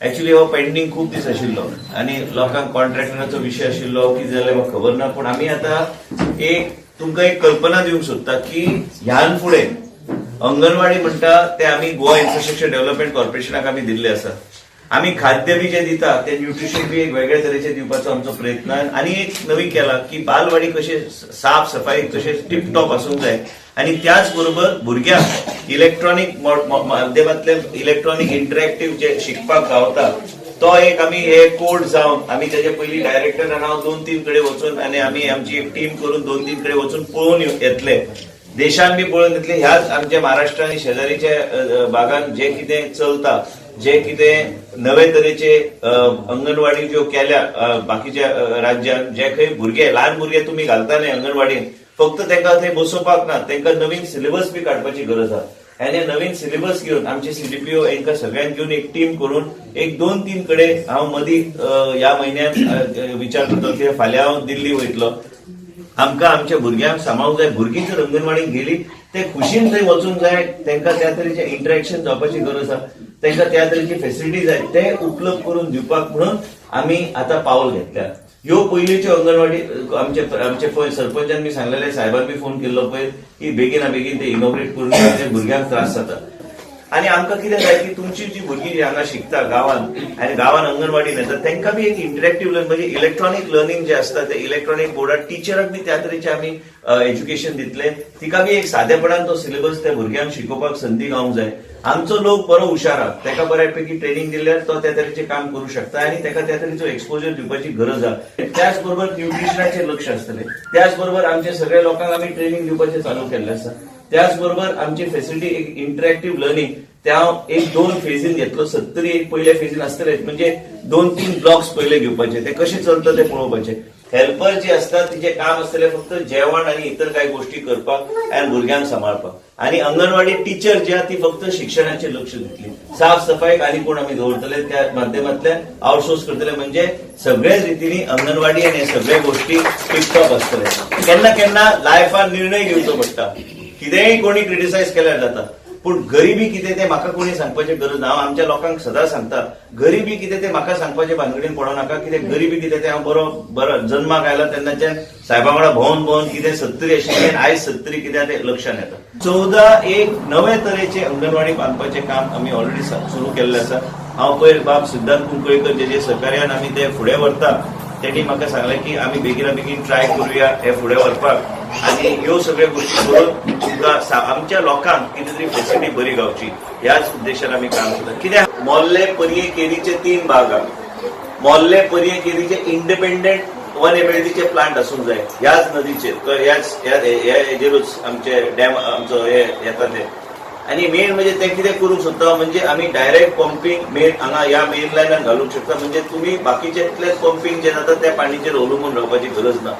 Actually हो pending खूब दीस आशिल्लो आनी लोकांक कॉन्ट्रॅक्टराचो विशय आशिल्लो, कितें जालें म्हाका खबर ना. पूण आमी आतां एक तुमकां एक कल्पना दिवंक सोदता की ह्यान फुडें अंगणवाडी म्हणटा ते आमी गोवा इन्फ्रास्ट्रक्चर डेव्हलपमेंट कॉर्पोरेशनाक आमी दिल्ले आसा. आमी खाद्य बी जे दिता ते न्यूट्रिशन बी एक वेगळे तरेचे दिवपाचो आमचो प्रयत्न. आनी एक नवी केला की बालवाडी कशें साफ सफाई कशें टिपटॉप आसूंक जाय आनी त्याच बरोबर भुरग्यांक इलेक्ट्रॉनीक माध्यमांतल्यान इलेक्ट्रॉनीक इंटरॅक्टिव्ह जे शिकपाक गावता तो एक आमी हे कोड जावन आमी तेजे पयलीं डायरेक्टर आनी हांव 2-3 कडेन वचून आनी आमी आमची एक टीम करून 2-3 कडेन वचून पळोवन येतले, देशान बी पळोवन येतले. ह्याच आमच्या महाराष्ट्र आनी शेजारीच्या भागान जे कितें चलता, जे कितें नवे तरेचे अंगणवाडी ज्यो केल्या बाकीच्या राज्यान, जे खंय भुरगे ल्हान भुरगे तुमी घालता न्ही अंगणवाडीन, फक्त तांकां थंय बसोवपाक ना, तांकां नवीन सिलेबस बी काडपाची गरज आसा. आनी नवीन सिलेबस घेवन आमचे सीडीपीओ हांकां सगळ्यांक घेवन एक टीम करून एक 2-3 कडेन हांव मदीं ह्या म्हयन्यात विचार करतो की फाल्यां हांव दिल्ली वयतलो. आमकां आमच्या भुरग्यांक सांबाळूंक जाय. भुरगीं जर अंगणवाडीक गेली ते खुशीन थंय वचूंक जाय, तांकां त्या तरेचें इंटरेक्शन जावपाची गरज आसा, तांकां त्या तरेची फेसिलिटी जाय, ते उपलब्ध करून दिवपाक म्हणून आमी आतां पावल घेतल्या. ह्यो पयलींच्यो अंगणवाडी आमचे आमचे पळय सरपंचान बी सांगलेले, साहेबान बी फोन केल्लो पळय की बेगीना बेगीन ते इनॉग्रेट करून भुरग्यांक त्रास जाता. आनी आमकां कितें जाय की तुमची जी भुरगीं जी हांगा शिकता गांवान आनी गांवान अंगणवाडी येता तांकां बी एक इंटरेक्टिव्ह लर्निंग म्हणजे इलेक्ट्रॉनीक लर्निंग जे आसता ते इलेक्ट्रॉनीक बोर्डार टिचराक बी त्या तरेचें आमी एज्युकेशन दितले, तिका बी एक सादेपणान तो सिलेबस त्या भुरग्यांक शिकोवपाक संदी गावंक जाय. आमचो लोक बरो हुशार आहा, ताका बऱ्यापैकी ट्रेनिंग दिल्यार तो त्या तरेचें काम करूं शकता आनी ताका त्या तरेचो एक्सपोजर दिवपाची गरज आहा. त्याच बरोबर न्यूट्रिशनाचेर लक्ष आसतलें, त्याच बरोबर आमचे सगळे लोकांक आमी ट्रेनिंग दिवपाचें चालू केल्लें आसा. त्याच बरोबर आमची फेसिलिटी एक इंटरॅक्टिव्ह लर्निंग त्या एक 2 फेजीन घेतलो, 70 एक पयल्या फेजीन आसतले, म्हणजे 2-3 ब्लॉक्स पयले घेवपाचे, ते कशे चलता ते पळोवपाचे. हेल्पर जी आसता तिचें काम आसतलें फक्त जेवण आनी इतर कांय गोष्टी करपाक आनी भुरग्यांक सांबाळपाक. आनी अंगणवाडी टिचर जी आहा ती फक्त शिक्षणाचेर लक्ष दितली, साफ सफाईक आनी कोण आमी दवरतले त्या माध्यमांतल्यान आउटसोर्स करतले, म्हणजे सगळ्याच रितीनी अंगणवाडी आनी हे सगळे गोष्टी टिपटॉप आसतले. केन्ना केन्ना लायफान निर्णय घेवचो पडटा, कितेंय कोणी क्रिटिसायज केल्यार जाता, पूण गरिबी कितें तें म्हाका कोणी सांगपाचें गरज ना. हांव आमच्या लोकांक सदां सांगता, गरिबी कितें तें म्हाका सांगपाचें भानगडीन पडो नाका. कितें गरिबी कितें तें हांव बरो बरो जन्माक आयला तेन्नाच्यान साहेबा वांगडा भोंवन भोंवन कितें 70 आशिल्लें आयज 70 कितें तें लक्षांत येता. 14 एक नवे तरेचे अंगणवाडी बांदपाचें काम आमी ऑलरेडी सुरू केल्लें आसा. हांव पयर बाब सिद्धार्थ कुंकळीकर जेजे सहकार्यान आमी ते फुडें व्हरता तेणी म्हाका सांगलें की आमी बेगिना बेगीन ट्राय करुया हे फुडें व्हरपाक आनी ह्यो सगळ्यो गोष्टी करून तुमकां आमच्या लोकांक कितें तरी फेसिलिटी बरी गावची ह्याच उद्देशान आमी काम करता. कित्याक मोल्ले पर्ये केरीचे 3 भाग आहा, मोल्ले पर्ये केरीचे इंडिपेंडंट 1 MLDचे प्लांट आसूंक जाय ह्याच नदीचेर, ह्याच ह्या हेजेरूच आमचे डॅम आमचो हे येता ते. आनी मेन म्हणजे ते कितें करूंक सोदता म्हणजे आमी डायरेक्ट पंपींग मेन हांगा ह्या मेन लायनान घालूंक शकता, म्हणजे तुमी बाकीचेतलेच पंपींग जे जाता त्या पाणीचेर अवलंबून रावपाची गरज ना.